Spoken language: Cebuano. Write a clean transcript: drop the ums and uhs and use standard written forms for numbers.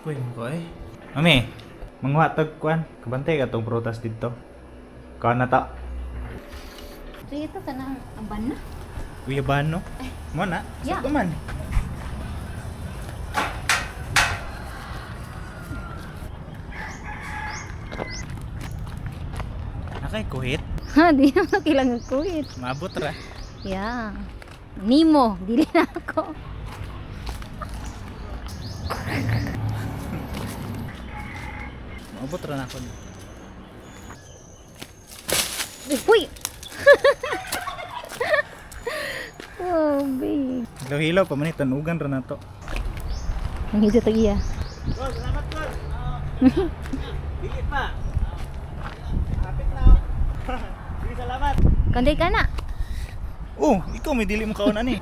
Uy, mo eh. Mami, manguha tag kuan. Kabantay ka tong prutas dito. Kuan na ta. So ito ka na ang ban na. Uyaban no? Mo na. Yeah. Sakto man. Nakay kuhit. Ha, di na ako kailangan kuwit. Maabot ra. Yeah. Nimo, dili na ako. Maabot ra na ako. Uy! Oh, big. Hilaw-hilaw pa man ni, tanugan ra na to. Ang hito to iya. Gol, salamat gol. Dili pa. Kapit na. Sige, salamat. Kanday ka na. Oh, ikaw may dili mo kaon ani.